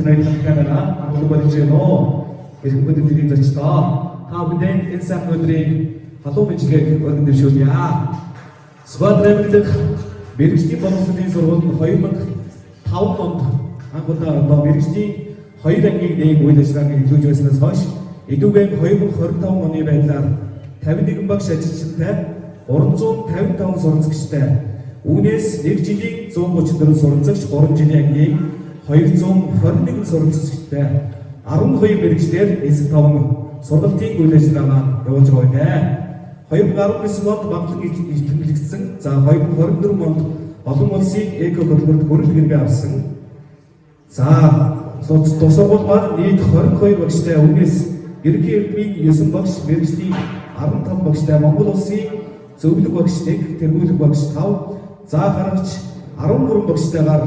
баярлалаа байна. Амгалан болж байна уу? Эрхэм хүндэт зочдоо. Та бүхэнд энэ сайхан өдрийн халуун мэндчилгээг өргөн дэвшүүлье. Сүхбаатар аймаг дахь мэргэжлийн боловсролын сургууль нь 2005 онд анх удаа одоо мэргэжлийн хоёр ангийг нээх үйл ажиллагааг эхлүүлж байснаас хойш эдүүгээр 2025 оны байдлаар 51 багш ажилчтай, 355 суралцагчтай. Үүнээс 1 жилийн 134 суралцагч, 3 жилийн ангийн 221 суралцагчтай 12 мэргэжлээр эсэх таван сургалтын үйл ажиллагаа явуулж байгаа байна. 2019 онд банклан тэмдэглэгдсэн. За, 2024 онд олон улсын эко хөтөлбөрт хүрэл хэрэгээ авсан. За, тус сургууль маань нийт 22 багштай, үүнээс ерөнхий эрдмийн 9 багш, мэргэжлийн 15 багштай, Монгол улсын зөвлөх багш 1, тэргүүлэх багш 5, заа харагч 13 багштайгаар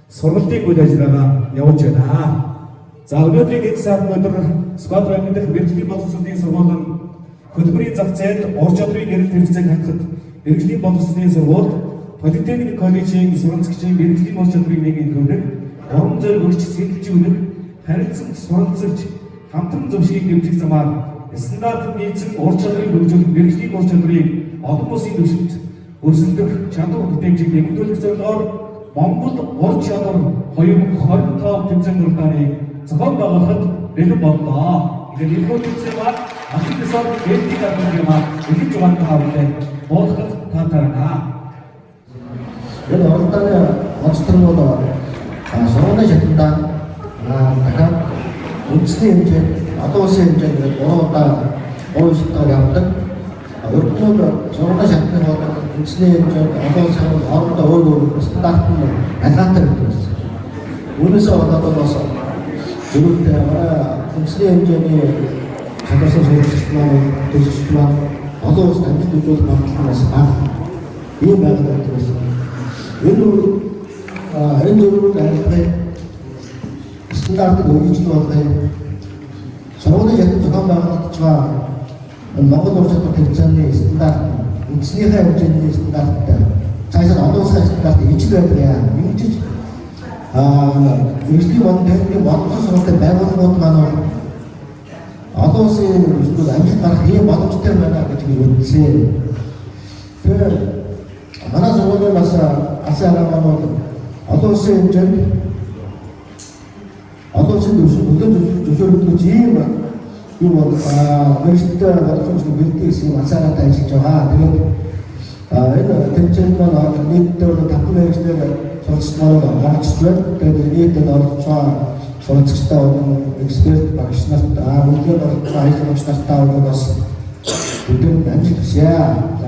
сургалтын үйл ажиллагаа явуулж байна. За, өнөөдрийн энэ сайхан өдөр Сүхбаатар аймаг дахь мэргэжлийн боловсролын сургууль нь хөтөлбөрийн зах зээлд ур чадрын эрэлт хэрэгцээг хангахад мэргэжлийн боловсролын сургуульд Политехник коллежийн суралцагчийн мэргэжлийн ур чадрыг нэг илрүүлэх, урам зориг өгч, сэтэлж өгөх, харилцан суралцагч хамтран зөвшгийг дэмжих замаар стандартад нийцсэн ур чадрыг хөгжүүлэх, мэргэжлийн ур чадрыг олон улсын түвшинд өрсөлдөх чадвар бүтээмжийг нэмэгдүүлэх зорилгоор Монгол ур чадвар 2025 тэмцээн уралдааныг зохион байгуулахад бэлэн боллоо. Ингээд энэхүү тэмцээн маань албан ёсоор бэлтгэх арга юм аа. Эхэлж байгаа та бүхэн буулгах таатай байна. Энэ уралдааны онцлог нь бол сургуулийн шатанда дахиад үндэсний хэмжээнд, олон улсын хэмжээнд ингээд гурван удаа, гурван шатаар явдаг. Урд нь сургуулийн шатны бол үндэсний хэмжээнд, олон улсын хоорондоо өөр өөр стандарт нь ялгаатай гэдэг байсан. Үүнээсээ болоод бол бас зөвхөн манай үндэсний хэмжээний чадварсан сурагчид маань, төгсөгчид маань олон улсад амжилт үзүүлэх магадлал нь бас бага. Ийм байгаль байдаг байсан. Энэ зөвлөлд арилгахыг, стандартыг өргөжлөх болгохыг, сургуулийн шатнд зохион байгуулагдаж байгаа энэ Монгол ур чадвар тэмцээний стандарт үндэснийхээ хэмжээний стандарттай, цаашаа олон улсын стандарт ижил байдаг яа. Ингэж мэргэжлийн болон техникийн боловсрол сургуулийн байгууллагууд маань бол олон улсын түвшинд амжилт гаргах ийм боломжтой байна гэж би үзсэн. Тэгэхээр манай сургуулийн бас алсын арга маань бол олон улсын хэмжээнд, олон улсын түвшинд хүлээн зөвшөөрөгдөж ийм юу бол мэргэжилтэй боловсрол бэлдээ гэсэн юм алсын аргатай ажиллаж байгаа. Тэгээд энэ тэмцээнд маань нийтдээ бол 5 мэргэжлээр суралцагч маань оролцож байна. Тэгээд нийтдээ оролцож байгаа суралцагчтай болон эксперт багш нарт, үнэхээр оролцож байгаа ажил багш нартаа бол бас бүгдэнд амжилт хүсье. За,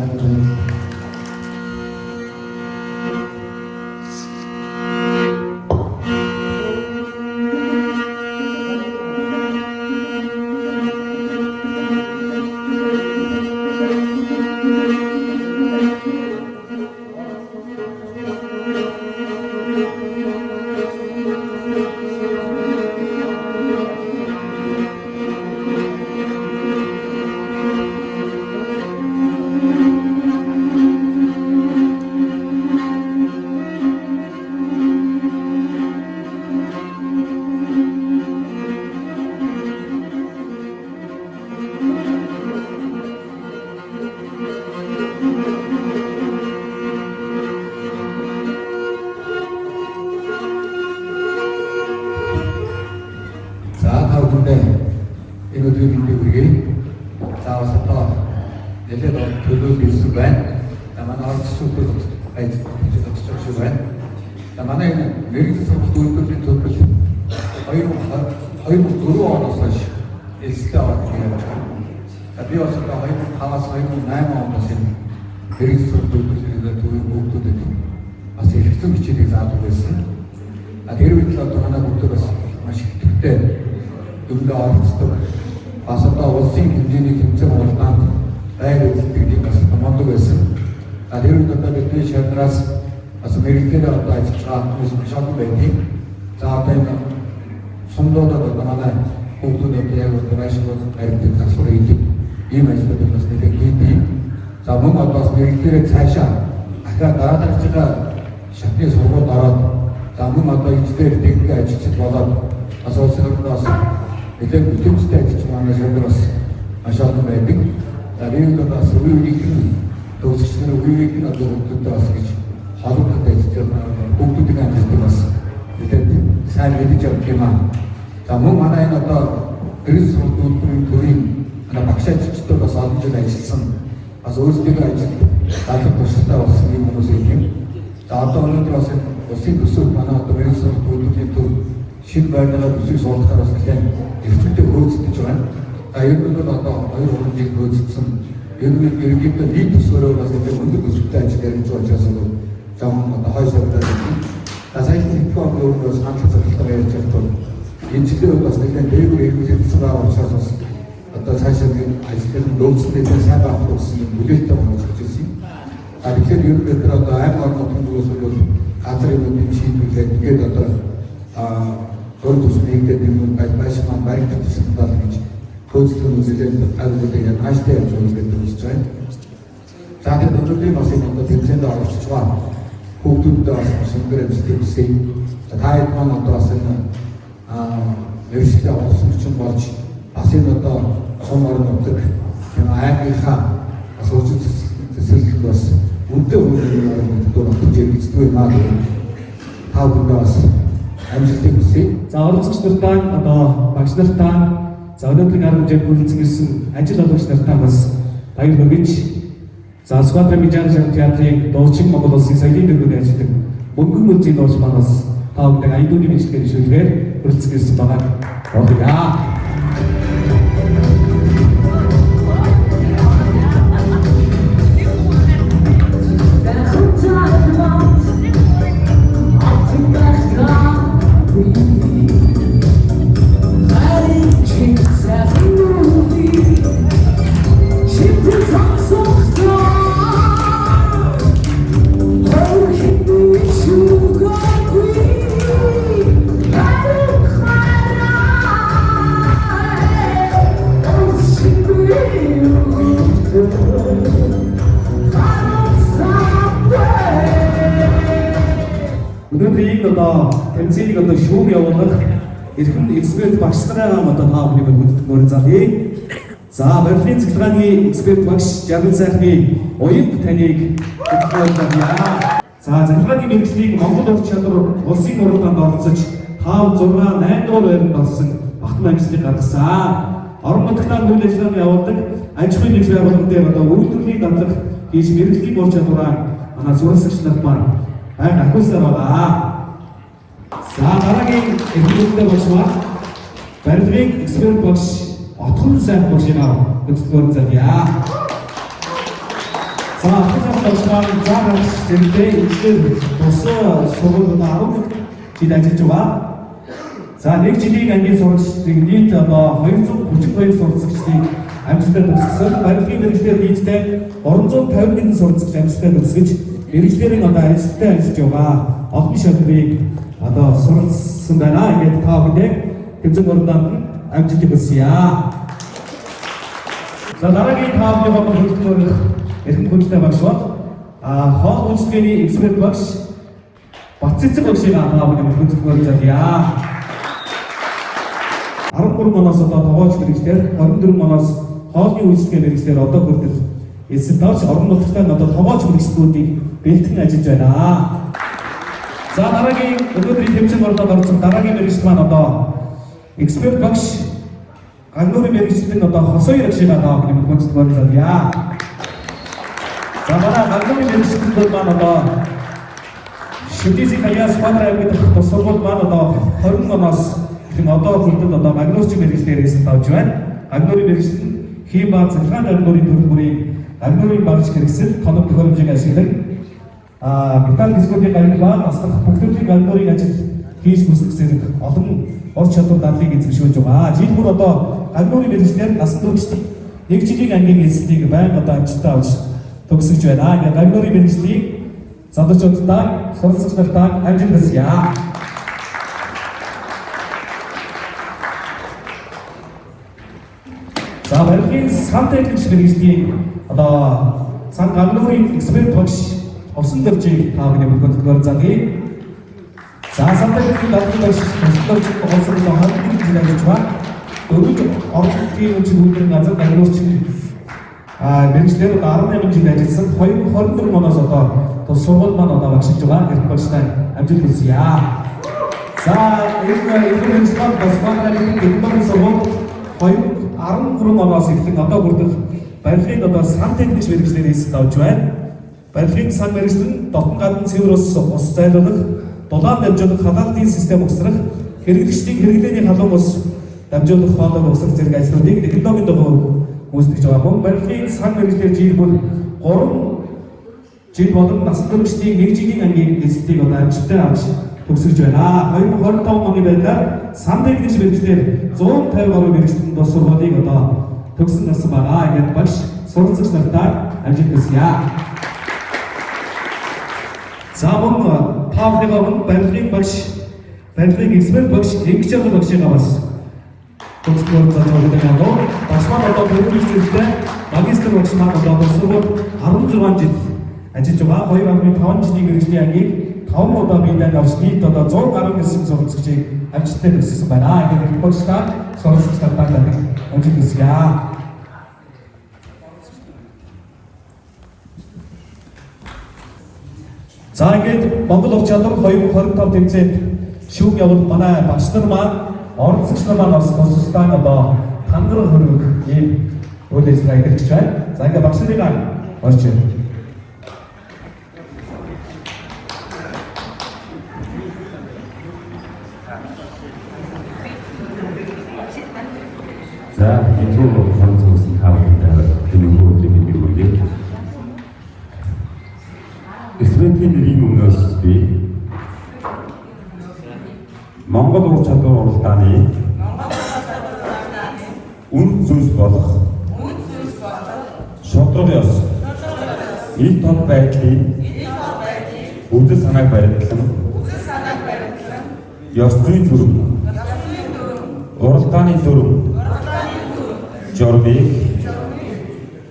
За, та бүхэндээ энэ өдрийн мэндийг хүргэе. За, бас одоо нэлээд төлөөлөл ирсэн байна. За, манай оролцогчдод байж зогсож байгаа шиг байна. За, манай энэ мэргэжлийн сургалт үйлдвэрлэлийн төлбөр 2004 оноос хойш элсэлтэй ордог явж байгаа. За, би бас одоо 2005-аас 2008 оноос энэ мэргэжлийн сургалт үйлдвэрлэлийн төвийн хүүхдүүдэд бас эргэцэн хичээлийг заадаг байсан. А тэр үед л одоо манай хүүхдүүд бас маш их идэвхтэй дүндээ оролцдог. Бас одоо улсын хэмжээний тэмцээн уралдаанд байр эзэлдэг тийм бас мундаг байсан. А тэр үед одоо бидний шавнраас бас мэргэжлээрээ одоо ажиллаж байгаа хүмүүс маш олон байдаг. За, одоо энэ сумдуудад одоо манай хүүхдүүд одоо яг одоо байшин баримтын засвар хийдэг ийм ажлуудыг бас нэлээд хийдэг. За, мөн одоо бас мэргэжлээрээ цаашаа дахиад дараа дараагийн шатны сургуульд ороод, за, мөн одоо ижлээр техник ажилчид болоод Нэлээд бүтэмжтэй ажиллаж манай шагнал бас маш олон байдаг. За би бас үе үеийнх нь төгсөгч нар үе үеийнх нь одоо хүүхдүүдтэй бас гэж холбогдоод ажиллаж байгаа. Хүүхдүүдийн амжилтыг бас нэлээд сайн мэдэж явдаг юм аа. За мөн манай энэ одоо гэрэл сургууль үйлдвэрийн төвийн манай багш ажилчдад бас олон жил ажилласан, бас өөрсдийнхөө ажилд дадлаг туршлагатай болсон юм хүмүүс юм. За одоо өнөөдөр бас энэ улсын төсөв манай одоо гэрэл сургууль үйлдвэрийн төв шинэ байрныхаа төсвийг суулгахаар бас нэлээд эрчимтэй хөөцөлдөж байна. За ер нь бол одоо 2 3 жил хөөцөлдсөн. Ер нь ерөнхийдөө нийт төсвөөрөө бас нэлээд өндөр төсвөлтэй ажил ярьж байгаа учраас бол жоохон одоо хойш явагдаад байна. За сая хэдхэн оны өмнө бас хандлага зорилгоор ярьж байхад бол энэ жилийн үед бас нэлээд дээгүүр эргэлзсэн байгаа учраас бас одоо цаашаа нэг ажлын нөөцтэй нэлээд сайн байх гэсэн юм бүлээлттэй болж ирсэн юм. А тэгэхээр ер нь бид нар одоо аймаг орон нутгийн зүгээс бол газар юмнуудын шийдвэрлээд тэгээд одоо зураг төсөв нэгдээд юм байшин маань баригдах тусамдаа гэж хөөцлөх нэлээд агуулгыг нааштай явж байгаа гэж үзэж байгаа. За тэгээд өнөөдрийн бас энэ одоо тэмцээнд оролцож байгаа хүүхдүүдтэй бас маш өндөр амжилт хүсье. За та хэд маань одоо бас энэ мэргэжлийн олсон болж бас энэ одоо сум орон нутаг тийм аймгийнхаа бас хөгжил төсөөлөлд бас үнэтэй үйл орон нутагт нутаг жиргэцдэг юм аа. Та бүхэндээ бас амжилтыг хүсье. За оролцогч нартаа, одоо багш нартаа, за өнөөдрийн арга хэмжээнд хүрэлцэн ирсэн ажил олгогч нартаа бас баяр хүргэж, за Сүхбаатар Мижаан шагнал театрын дуучин Монгол улсын соёлын дөрвөнд ажилладаг мөнгөн мөлзийн дууч маань бас та бүхэнд аян дүүний мэндчилгээ дэвшүүлгээр хүрэлцэн ирсэн байгааг ойлгоё. Өнөөдрийн одоо тэмцээнийг одоо шүүм явуулах эрхэм эксперт багш нараа одоо та бүхнийг хөдөлмөр залъя. За барилгын цахилгааны эксперт багш Жаргал сайхны уянга таныг хөдөлмөр залъя. За цахилгааны мэргэжлийг Монгол ур чадвар улсын уралдаанд оролцож 5 6 8 дугаар байранд орсон багтан амжилтыг гаргасан. Орон нутгад үйл ажиллагааны явуулдаг аж ахуйн нэгж байгууллагын дээр одоо үйлдвэрлэлийн дадлаг хийж мэргэжлийн ур чадвараа манай суралцагч нар маань байнга ахиулсаар байгаа. За дараагийн эрхлэлтэй багш маань барилгын эксперт багш Отгон сайн багшийг хөдөлмөр залъя. За Отгон сайн багш маань заа гаргах зэрэгтэй инженер тус сургууль одоо 11 жил ажиллаж байгаа. За нэг жилийн ангийн сурагчдыг нийт одоо 232 суралцагчдыг амжилттай төгсгсөн. Барилгын мэргэжлээр нийтдээ 351 суралцагч амжилттай төгсгөж мэргэжлээрийн одоо ажилттай ажиллаж байгаа. Олон шадрыг одоо суралцсан байна. Ингээд та бүхэндээ тэмцээн уралдаанд нь амжилтыг хүсье. За дараагийн та бүхний хөдөлмөр эрхэм хүндэт багш бол хоол үйлчилгээний эксперт багш Батцэцэг багшийг та бүхний хөдөлмөр залъя. 13 оноос одоо тогооч мэргэжлээр 24 оноос хоолны үйлчилгээ мэргэжлээр одоо хүртэл эсэл давч орон нутгад нь одоо тогооч мэргэжлүүдийг бэлтгэн ажиллаж байна. За дараагийн өнөөдрийн тэмцээн уралдаанд орсон дараагийн мэргэжил маань одоо эксперт багш гагнуурын мэргэжилтэн одоо Хосоёр багшийг та бүхний хөдөлмөр залъя. За манай гагнуурын мэргэжилтэнд маань одоо Шүдизийн хаяа Сүхбаатар аймаг дахь тус сургууль маань одоо 20 оноос хэм одоо хүртэл одоо гагнуурчин мэргэжлээр эсэл авч байна. Гагнуурын мэргэжил нь хийм ба цахилгаан гагнуурын төрөл бүрийн гагнуурын багж хэрэгсэл, тоног төхөөрөмжийг ашиглан металл дискүүдийн гагнуur ба наслах бүх төрлийн гагнуурын ажил хийж гүйцэтгэх зэрэг олон ур чадвар дадлыг эзэмшүүлж байгаа. Жил бүр одоо гагнуурын мэргэжлээр насан туршид нэг жилийн ангийн эслийг байнга одоо амжилттай авч төгсөж байна. Ингээд гагнуурын мэргэжлийг залуучуудаа, суралцагч нартаа амжилт хүсье. За барилгын сан техникч мэргэжлийн одоо сан гагнуурын эксперт багш Овсон дөржийг та бүхний хөдөлмөр залъя. За сан техникийн дадлаг багш Овсон дөржиг болсон одоо 21 жил ажиллаж байна. Дөрвөн орлогын үжиг үйлдвэрийн газар дагнууч мэргэжлээр 18 жил ажилласан 2024 оноос одоо тус сургууль маань одоо багшилж байгаа. Эрдэм багштай амжилт хүсье. За энэ мэргэжил маань бас манай технологийн сургууль 2013 оноос эхлэн одоо хүртэл барилгын одоо сан техникч мэргэжлээр эзэлт авч байна. Барилгын сан мэргэжил нь дотн гадна цэвэр ус зайлуулах, дулаан дамжуулах, халаалтын систем угсрах, хэрэглэгчдийн хэрэглээний халуун ус дамжуулах, хоолойг угсрах зэрэг ажлуудыг технологийн дагуу гүйцэтгэж байгаа. Мөн барилгын сан мэргэжлээр жил бүр 3 жил болон насан туршидын 1 жилийн ангийн эзэлтийг одоо амжилттай авч төгсөж байна. 2025 оны байдлаар сан техникч мэргэжлээр 150 гаруй мэргэжилтэн тус сургуулийг одоо төгсөн гарсан байгаа. Ингээд багш суралцагч нартаа амжилт хүсье. За мөн та бүхний өмнө барилгын багш, барилгын эксперт багш Ингэж жаргал багшийн бас төгсгөл зааж байгаа юм. Багш маань одоо төрийн хэвлэлтэй магистр багш маань одоо тус сургууль 16 жил ажиллаж байгаа. 2.5 жилийн мэргэжлийн ангийг 5 удаа бие даан авч нийт одоо 100 гаруй насны суралцагчийг амжилттай төгссөн байна. Ингээд багш та суралцагч нартаа амжилт хүсье. За ингээд Монгол ур чадвар 2025 тэмцээнд шүүх явуулах манай багш нар маань, оролцогч нар маань бас тус тусдаа одоо тангараг хөрвөх ийм үйл ажиллагаа илэрхийлж байна. За ингээд багш нарыгаа орж ирнэ. За энэхүү орон зүйн та бүхэнд тэнэхүү өдрийн мэндийг хүргэе. Экспериментийн нэрийн өмнөөс би Монгол ур чадвар уралдааны үн зүйлс болох шударга ёс, ил тод байдлын үзэл санааг баримтлан ёс зүйн дүрэм, уралдааны дүрэм, журмыг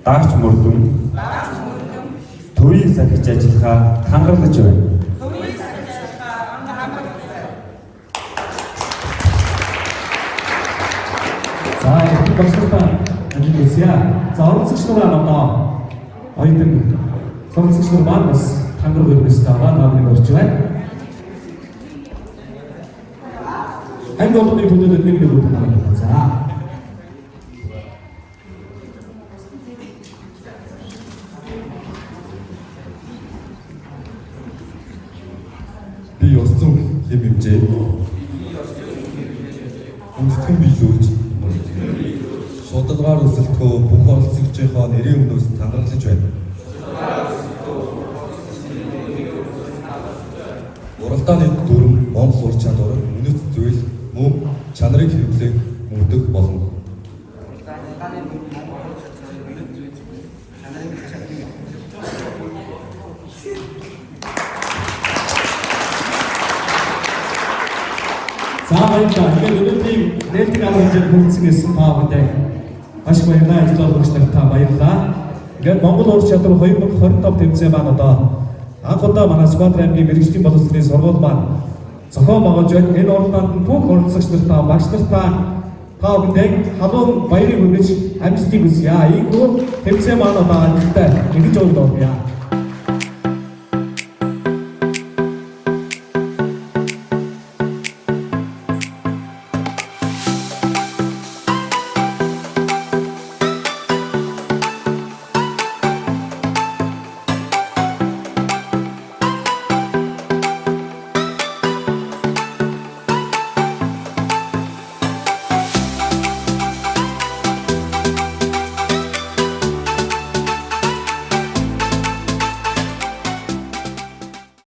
дагч мөрдөн төрийг сахиж ажиллахаа хангарлаж байна. За их багш нартаа амжилт хүсье. За оролцогч нараа одоо оюутан суралцагч нар маань бас тангараг өргөстэй байгаа. Та бүхнийг орж байна. Анги болгоны төлөөлөд нэг нэг үг байна. За. Би ёс зүйн хэм хэмжээ хүндэтгэн биелүүлж шударгаар өрсөлдөхөө бүх оролцогчийнхоо нэрийн өмнөөс тангаралж байна. Уралдааны дүрэм Монгол ур чадвар, үнэт зүйл, мөн чанарыг хэрэглэх мөрдөх болно. За баярлалаа. Тэгэхээр өнөөдрийн нээлтийн арга хэмжээнд хүрэлцэн ирсэн та бүхэндээ маш их баярлалаа. Ажил олгогч нарт та баярлалаа. Ингээд Монгол ур чадвар 2025 тэмцээн маань одоо анх удаа манай Сүхбаатар аймгийн мэргэжлийн боловсролын сургууль маань зохион байгуулж байна. Энэ уралдаанд нь бүх оролцогч нартаа, багш нартаа та бүхэндээ халуун баярыг хүргэж амжилтыг хүсье. Ийхүү тэмцээн маань одоо амжилттай ингэж явуулна.